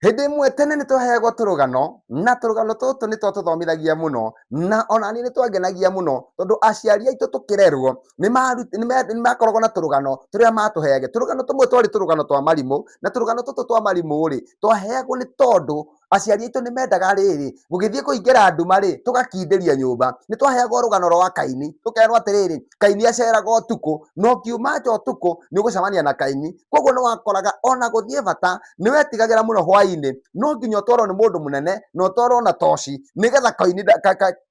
Hĩndĩ ĩmwe tene nĩ twaheagwo tũrũgano, na tũrũgano tũtũ nĩ twatũthomithagia mũno, na ona niĩ nĩ twangenagia mũno, tondũ aciari aitũ tũkĩrerwo, nĩ makoragwo na tũrũgano tũrĩa matũheage. Tũrũgano tũmwe twarĩ tũrũgano twa marimũ, na tũrũgano tũtũ twa marimũ rĩ, twaheagwo nĩ tondũ aciari aitũ nĩ mendaga rĩrĩ, gũgĩthiĩ kũingĩra nduma rĩ, tũgakindĩria nyũmba. Nĩ twaheagwo rũgano rwa Kaini, tũkerwo atĩrĩrĩ, Kaini aceraga ũtukũ, na ũkiuma nja ũtukũ, nĩ ũgũcemania na Kaini. Koguo nĩ wakoraga ona gũthiĩ bata, nĩ wetigagĩra mũno hwainĩ, no nginya ũtwarwo nĩ mũndũ mũnene, na ũtwarwo na toci, nĩgetha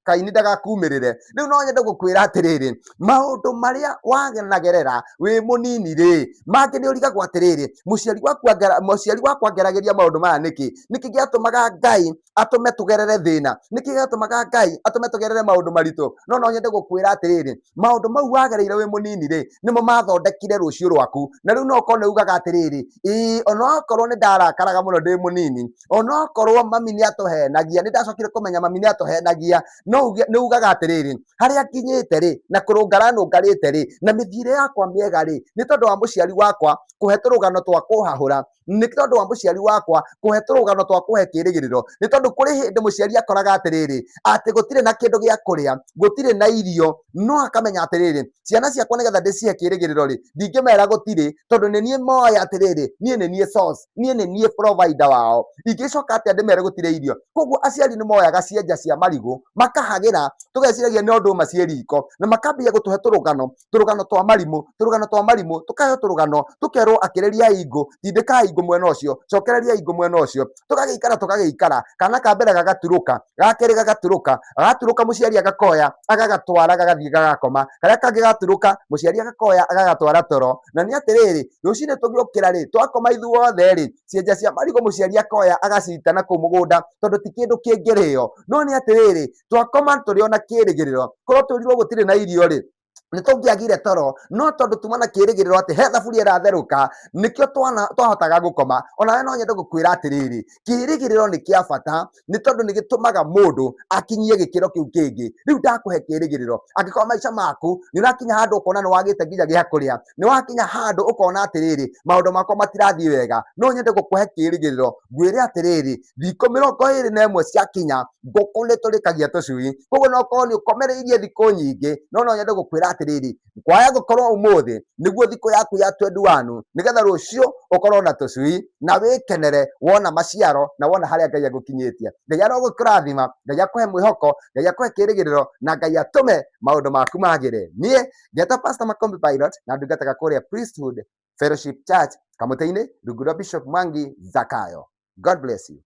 Kaini ndagakumĩrĩre. Rĩu no nyende gũkwĩra atĩrĩrĩ, maũndũ marĩa wanagerera wĩ mũnini rĩ, mangĩ nĩ ũrigagwo atĩrĩrĩ, mũciari wakwa angeragĩria maũndũ maya nĩkĩ? Nĩkĩ gĩatũmaga Ngai atũme tũgerere thĩna? Nĩkĩ gĩatũmaga Ngai atũme tũgerere maũndũ maritũ? No no nyende gũkwĩra atĩrĩrĩ, maũndũ mau wagereire wĩ mũnini rĩ, nĩmo mathondekire rũciũ rwaku. Na rĩu no ũkorwo nĩ ugaga atĩrĩrĩ, ĩĩ onokorwo nĩ ndarakaraga mũno ndĩ mũnini, onokorwo mami nĩ atũhenagia, nĩ ndacokire kũmenya mami nĩ atũhenagia, no uge, nĩ ugaga atĩrĩrĩ, harĩa nginyĩte rĩ, na kũrũngara nũngarĩte rĩ, na mĩthiĩre yakwa mĩega rĩ, nĩ tondũ wa mũciari wakwa kũhe tũrũgano twa kũhahũra, nĩ tondũ wa mũciari wakwa kũhe tũrũgano twa kũhe kĩrĩgĩrĩro, nĩ tondũ kũrĩ hĩndĩ mũciari akoraga atĩrĩrĩ, atĩ gũtirĩ na kĩndũ gĩa kũrĩa, gũtirĩ na irio, no akamenya atĩrĩrĩ, ciana ciakwa nĩgetha ndĩcihe kĩrĩgĩrĩro rĩ, ndingĩmera gũtirĩ, tondũ nĩ niĩ moĩ atĩrĩrĩ, niĩ nĩ niĩ source, niĩ nĩ niĩ provider wao, ingĩcoka atĩa ndĩmere gũtirĩ irio? Koguo aciari nĩ moyaga cienja cia marigũ, makahagĩra, tũgeciragia nĩ ndũma ciĩ riko, na makambia gũtũhe tũrũgano, tũrũgano twa marimũ, tũrũgano twa marimũ, tũkaheo tũrũgano, tũkerwo akĩrĩriai ngũ, tindĩkai ngũ mwena ũcio, cokereriai ngũ mwena ũcio, tũgagĩikara tũgagĩikara, kana ka mbere gagaturũka, ga kerĩ gagaturũka, gaturũka mũciari agakoya, agagatwara gagathiĩ gagakoma, karĩa kangĩ gaturũka, mũciari agakoya agagatwara toro, na nĩ atĩrĩrĩ, rũcinĩ tũgĩũkĩra rĩ, twakoma ithuothe rĩ, cienja cia marigũ mũciari akoya agacita na kũu mũgũnda, tondũ ti kĩndũ kĩngĩrĩo, no nĩ atĩrĩrĩ, twakoma tũrĩ ona kĩrĩgĩrĩro, korwo twĩrirwo gũtirĩ na irio rĩ, nĩ tũngĩagire toro, no tondũ tuma na kĩrĩgĩrĩro atĩ he thaburia ĩratherũka, nĩkĩo twahotaga gũkoma. Onawe no nyende gũkwĩra atĩrĩrĩ, kĩrĩgĩrĩro nĩ kĩa bata, nĩ tondũ nĩ gĩtũmaga mũndũ akinyie gĩkĩro kĩu kĩngĩ. Rĩu ndakũhe kĩrĩgĩrĩro, angĩkorwo maica maku nĩ ũrakinya handũ ũkona nĩ wagĩte nginya gĩa kũrĩa, nĩ wakinya handũ ũkona atĩrĩrĩ, maũndũ makwa matirathiĩ wega, no nyende gũkũhe kĩrĩgĩrĩro, ngwĩre atĩrĩrĩ, thikũ 21 ciakinya, ngũkũ nĩ tũrĩkagia tũcui. Koguo no ũkorwo nĩ ũkomereirie thikũ nyingĩ, no no nyende gũkwĩra atĩrĩrĩ, kwaya gũkorwo ũmũthĩ nĩguo thikũ yaku ya 21, nĩgetha rũciũ ũkorwo na tũcui na wĩkenere wona maciaro na wona harĩa Ngai agũkinyĩtie. Ngai arogũkũrathima, Ngai akũhe mwĩhoko, Ngai akũhe kĩrĩgĩrĩro, na Ngai atũme maũndũ maku magĩre. Niĩ ngetwo Pastor Makombi Pilot na ndungataga kũrĩa Priesthood Fellowship Church, Kamũtĩ-inĩ, rungu rwa Bishop Mwangi Zakayo. God bless you.